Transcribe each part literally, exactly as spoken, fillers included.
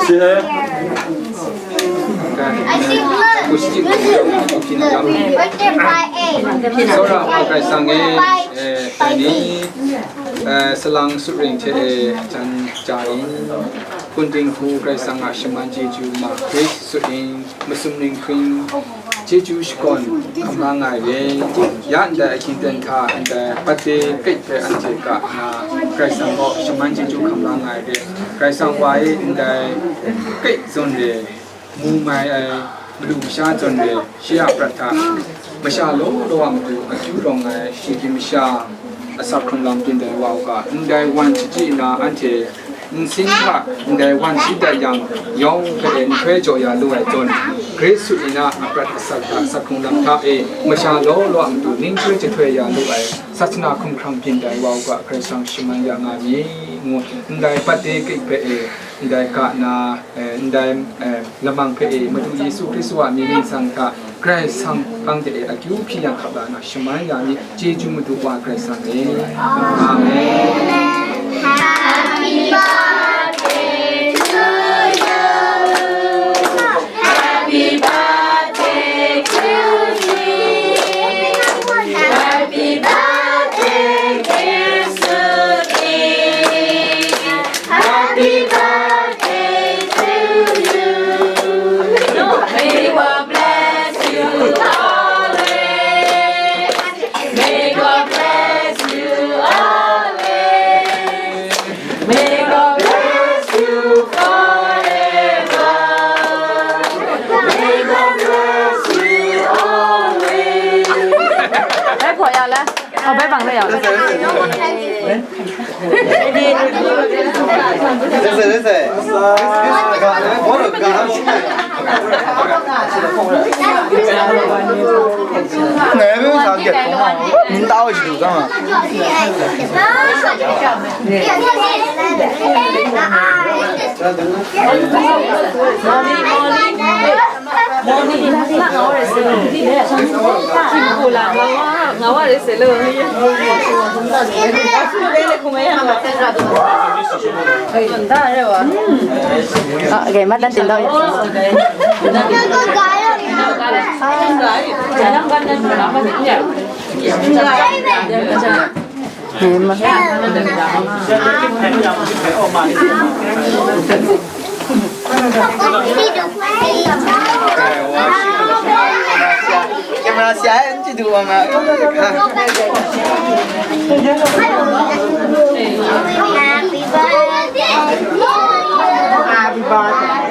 Tsawra Karai Kasang e, eh, dai ni, eh, salang sutring hte e jan ja yin, hpun dinghku Karai Kasang a shaman chyeju ma hkrit sut yin, masum ninghpring chyeju shakawn hkam la nga ai re. Ya ndai ahkying ten hta ndai birthday cake hpe anhte ka nna, Karai Kasang gaw shaman chyeju hkam la nga ai re. Karai Kasang wa e ndai cake zawn re, mu mai ai, madu masha zawn re, shi a prat hta masha law law a matu akyu rawng ai, shi di masha asak hkrung lam byin ai wa u ga, ndai wan chyaji na anhte nsin hta ndai wan shi dat yang, yawng hpe nhtoi jaw ya lu ai zawn, Grace Sut Ina a prat asak hta asak hkrung lam hta e masha law law a matu ninghtoi jahtoi ya lu ai, sasana hkumhkrang byin ai wa u ga, Karai Kasang shaman ya nga mi, ngu ndai birthday cake hpe e, ndai ka na, eh, ndai, eh, lamang hpe e, Madu Yesu Hkristu a mying ningsang hta, Karai Kasang hpang de e akyu hpyi yang hkap la na shaman ya mi, chyeju Madu Wa Karai Kasang e. Amen. Happy birthday to you. Happy birthday to you. Happy birthday, dear Suki. Happy birthday to you. May God bless you always. May God bless you always. May God bless you forever. May God bless you always. 哎，跑呀，来，哦，别绑了呀。 Camera siya, eh, ci du wa nga. Happy birthday.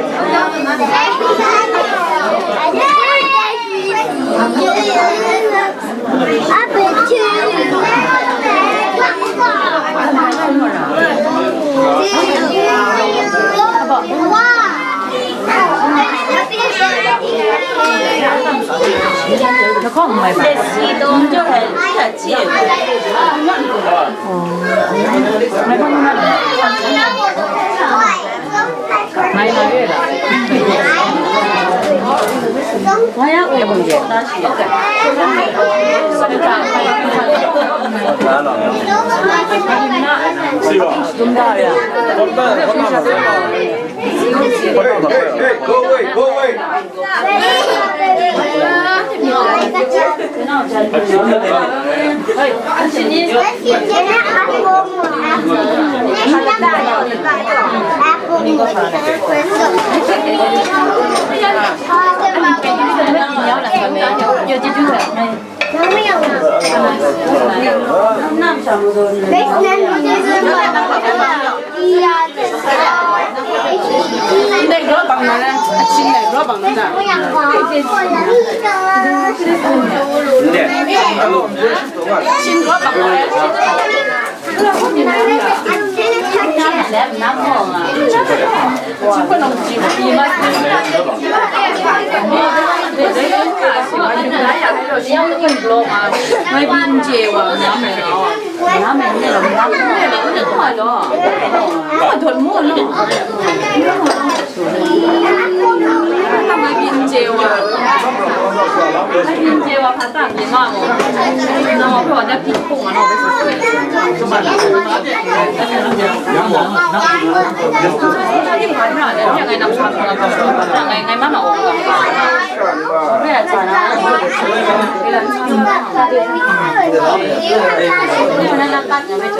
Hey, hey, hey, go away, go away.